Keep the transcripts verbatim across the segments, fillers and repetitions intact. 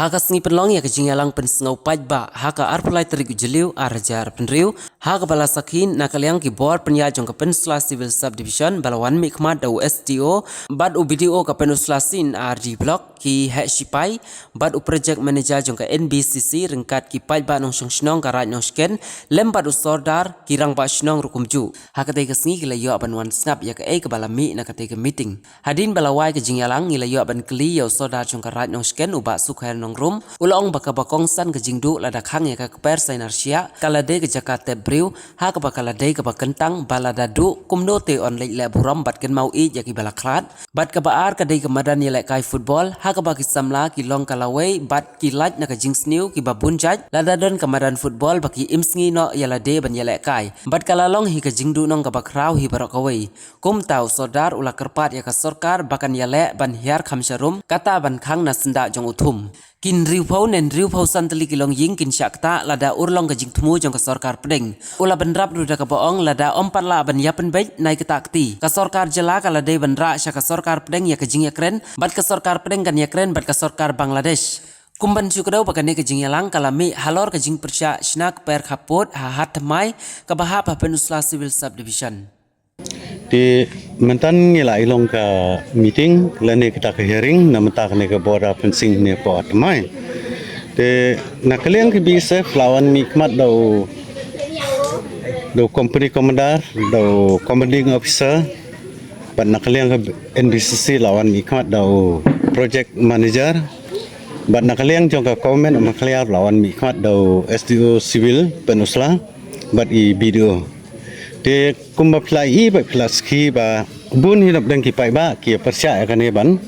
Ha ka sngi pynlong ïa ka jingïalang pynsngew paidbah ha ka arphew lai tarik u Jylliew ar hajar arphew hynriew, ha kaba la sakhi na ka liang ki bor pynïaid jong ka Pynursla Civil Subdivision ba la wan mihkhmat da u S D O bad u B D O ka Pynursla C and R D Block, ki heh shipai bad u project manager jong ka N B C C ryngkat ki paidbah nongshong shnong ka Raid Nongshken lem bad u Sordar, ki rangbah shnong ruh kumjuh. Ha katei ka sngi ki la ïoh ban wan sngap ïa kaei kaba la mih na katei ka meeting. Hadien ba la wai ka jingïalang, ngi la ïoh ban kylli ïa u Sordar jong ka Raid Nongshken, u Bah Sukher Nongrum. U la ong ba kaba kongsan ka jingduh lada khang ïa ka kper sainar shiah ka la dei ka jaka tep briew, ha kaba ka la dei kaba kyntang ba lada duh kumno te yn leit leh burom bad kynmaw ïeit ïa kiba la khlad. Bad kaba ar ka dei ka madan ïalehkai football, ha kaba ki samla ki long ka lawei bad ki lait na ka jingsniew kiba bun jait lada don ka madan football ba ki im sngi noh ïa lade ban ïalehkai. Bad ka la long hi ka jingduhnong kaba khraw hi baroh kawei. Kumta u Sordar u la kyrpad ïa ka sorkar ba kan ïaleh ban hiar kham sharum, kata ban khang na syndah jong u thum. Ki hynriewphew ne hynriewphew san tylli ki longïing kin shah ktah lada urlong ka jingthmu jong ka sorkar pdeng. U la bynrap ruh da kaba ong lada ym pat lah ban ïa pynbeit, nai ktah kti. Ka sorkar jylla ka la dei ban rah sha ka sorkar pdeng ïa ka jingïakren, bad ka sorkar pdeng kan ïakren bad ka sorkar Bangladesh. Kum ban shu kdew ba kane ka jingïalang ka la mih halor ka jingpyrshah shna kper khappud ha Hat Thymmai kaba hap ha Pynursla Civil Subdivision. Te mynta ngi la ïalong ka meeting lane kata ka hearing na mynta kane ka border fencing ne pdeng Hat Thymmai. Te na ka liang ka B S F la wan mihkhmat da u, da u company commander, da u commanding officer, bad na ka liang ka N B C C la wan mihkhmat da u project manager, bad na ka liang jong ka government of Meghalaya la wan mihkhmat da u S D O Civil Pynursla bad i B D O. Te kumba phi la ïohi bad phi la sakhi ba bun hi na pdeng ki paidbah ki pyrshah ïa kane ban,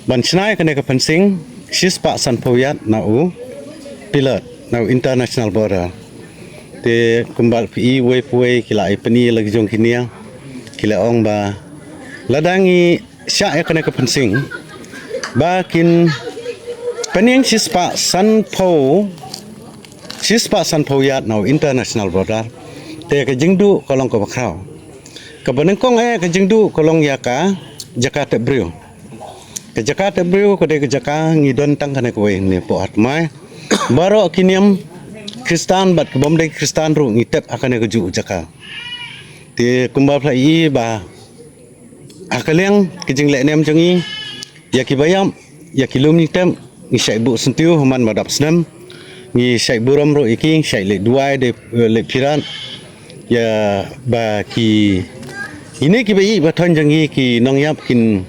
ban shna ïa kane ka fencing shispah sanphew yard na u pillar, na u international border. Te kumba phi ïohi wei pa wei ki la ïa pyni la ki jong ki nia, ki la ong ba lada ngi shah ïa kane ka fencing ba kin pynïeng shispah sanphew, shispah sanphew yard na u international border. Te ka jingduh ka long kaba khraw. Kaba nyngkong eh ka jingduh ka long ïa ka jaka tep briew. Ka jaka tep briew ka dei ka jaka ngi don tang kane kawei ne pdeng Hat Thymmai. Baroh ki niam Khristan bad ki bym dei Khristan ruh ngi tep ha kane kajuh jaka. Te kumba phi la ïohi ba ha ka liang ka jingleh niam jong ngi, ïa kiba ïap, ïa ki lum ngi tep, ngi shait buh syntiew ha man ba dap snem. Ngi shait burom ruh ïa ki, ngi shait leit duwai de, eh, leit phirat. Ïa ba ki, ine kiba ïeit ba thoiñ jong ngi ki nongïap kin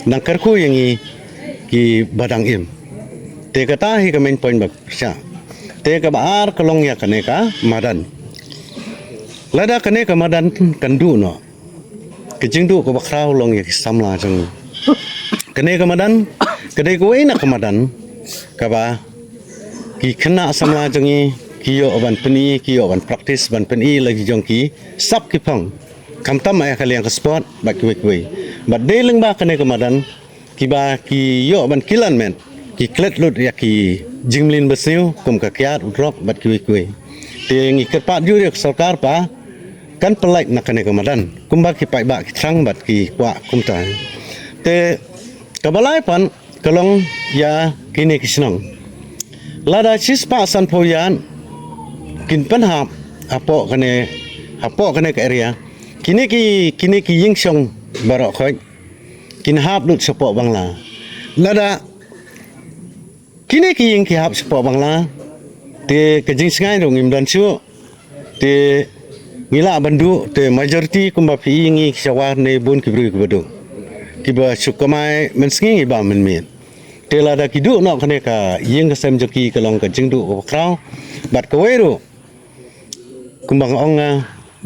nang kyrkhu ïa ngi kiba dang im. Te kata hi ka main point ba pyrshah. Te kaba ar ka long ïa kane ka madan. Lada kane ka madan kan duh noh, ka jingduh kaba khraw long ïa ki samla jong ngi. Kane ka madan ka dei kawei na ka madan kaba ki khynnah samla jong ngi ki ïoh ban pyni, ki ïoh ban practice, ban pyni la ki jong ki sap ki phong. Khamtam ïa ka liang ka sport bad kiwei kiwei. Bad dei lyngba kane ka madan kiba ki ïoh ban kilan met, ki klet lut ïa ki jingmlien basniew kum ka kiad, u drok bad kiwei kiwei. Te ngi kyrpad jur ïa ka sorkar ba kan pyllait na kane ka madan kumba ki paidbah ki thrang bad ki kwah kumta. Te kaba lai pat ka long ïa kine ki shnong. Lada shispah sanphew yard kin pynhap hapoh kane, hapoh kane ka area. Kine ki, kine ki ïing shong baroh khoit kin hap lut shapoh Bangla. Lada kine ki ïing ki hap shapoh Bangla, te ka jingsngain ruh ngim don shuh. Te ngi lah ban duh, te majority kumba phi ïohi ngi ki sha War ne bun ki briew kiba duh, kiba shu kamai mynsngi, ngi bam mynmiet. Te lada ki duh noh kane ka ïing ka sem jong ki ka long ka jingduh kaba khraw. Bad kawei ruh kumba nga ong nga,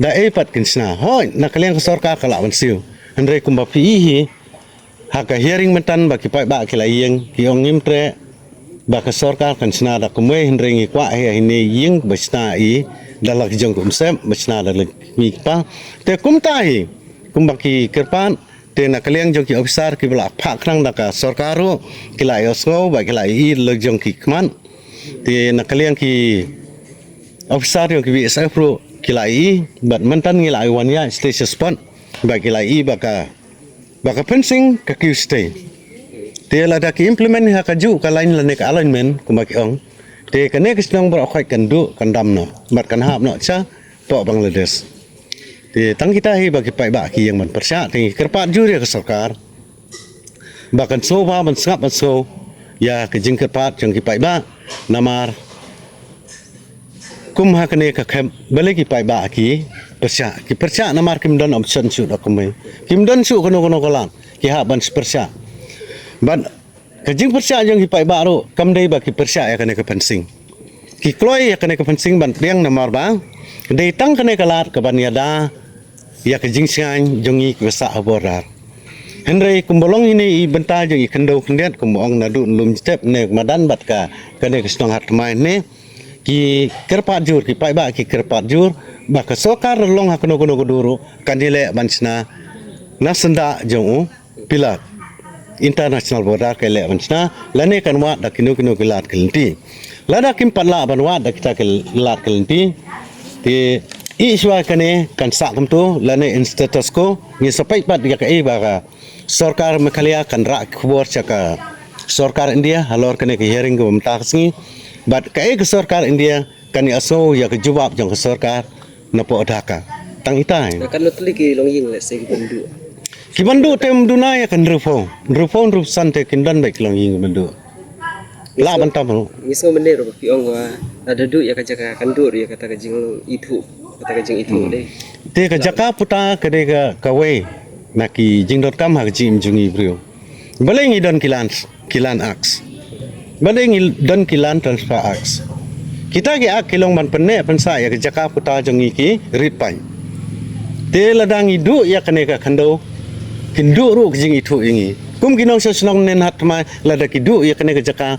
da ei pat kin shna? Hooid, na ka liang ka sorkar ka lah ban siew. Hynrei kumba phi ïohi hi ha ka hearing mynta ba ki paidbah ki la ïeng, ki ong ngim treh ba ka sorkar kan shna da kumwei, hynrei ngi kwah hi ïa ine ïing ba shna i da la ki jong ka umsep, ba shna da la ki kmie ki kpa. Te kumta hi kumba ki kyrpad. Te na ka liang jong ki officer kiba la phah khnang da ka sorkar ruh ki la ïohsngew bad ki la ïohi la jong ki khmat. Te na ka liang ki officer jong ki B S F ruh ki la ïohi, bad mynta ngi la ïa wan ïa stage spot bad ki la ïohi ba ka, ba ka fencing ka kiew stage. Te lada ki implement ha kajuh ka line lane ka alignment kumba ki ong, te kane ka shnong Baroh Khoit kan duh, kan dam noh bad kan hap noh sha poh Bangladesh. Te tang kita hi ba ki paidbah ki ïeng ban pyrshah, te ngi kyrpad jur ïa ka sorkar ba kan sngewbha ban sngap ban sngew ïa ka jingkyrpad jong ki paidbah. Namar kum ha kane ka camp, balei ki paidbah ki pyrshah? Ki pyrshah namar kim don option shuh da kumne, kim don shuh kano kano ka lad, ki hap ban pyrshah. Bad ka jingpyrshah jong ki paidbah ruh kam dei ba ki pyrshah ïa kane ka fencing. Ki kloi ïa kane ka fencing ban pdiang namar ba dei tang kane ka lad ka ban ïada ïa ka jingshngaiñ jong ngi kiba sah ha border. Hynrei kumba long ine i bynta jong i khyndew khyndiat, kumba ong, naduh Lum Jtep ne Madan bad ka, kane ka shnong Hat Thymmai ne, ki kyrpad jur, ki paidbah ki kyrpad jur ba ka sorkar la long ha kano kano ka dur ruh kan ïaleh ban shna na syndah jong u pillar, international border ka ïaleh ban shna, lane kan wad da kino kino ki lad ki lynti. Lada kim pat lah ban wad da kita ki lad ki lynti, te i shuwa kane kan sah kumto, lane in status quo. Ngi sa peit pat ïa kaei ba ka sorkar Meghalaya kan rah khubor sha ka sorkar India halor kane ka hearing kaba mynta ka sngi. Bad kaei ka sorkar India kan ïa sngew ïa ka jubab jong ka sorkar napoh Dhaka. Tang ita hi. Kan lut li ki longïing, let's say, ki ban duh. Ki ban duh te ym duna ïa ka hynriewphew, hynriewphew, hynriewsan te kin don beit ki longïing ki ban duh. Lah ban tam ruh. Ngi sngew mynne ruh ba phi ong ba lada duh ïa ka jaka kan duh ruh ïa kata ka jingithuh, kata ka jingithuh dei. Te ka jaka puta ka dei ka, kawei na ki jingdonkam ha ka jingim jong ngi briew. Balei ngi don ki land, ki land acts? Balei ngi don ki land transfer acts? Kita ki act ki long ban pynneh pynsah ïa ka jaka puta jong ngi ki rit paid. Te lada ngi duh ïa kane ka khyndew, kin duh ruh ka jingithuh ïa ngi. Kum ki nongshong shnong ne Hat Thymmai, lada ki duh ïa kane ka jaka,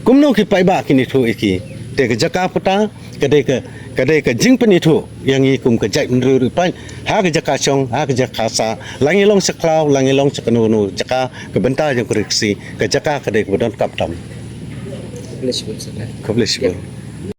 kumno ki paidbah kin ithuh ïa ki? Te ka jaka puta ka dei ka, ka dei ka jingpynithuh ïa ngi kum ka jaitbynriew rit paid ha ka jaka shong, ha ka jaka sah, la ngi long sha khlaw, la ngi long sha kano kano jaka, ka bynta jong ka Ri Khasi, ka jaka ka dei kaba donkam tam. Khublei shibun, Sir. Khublei shibun.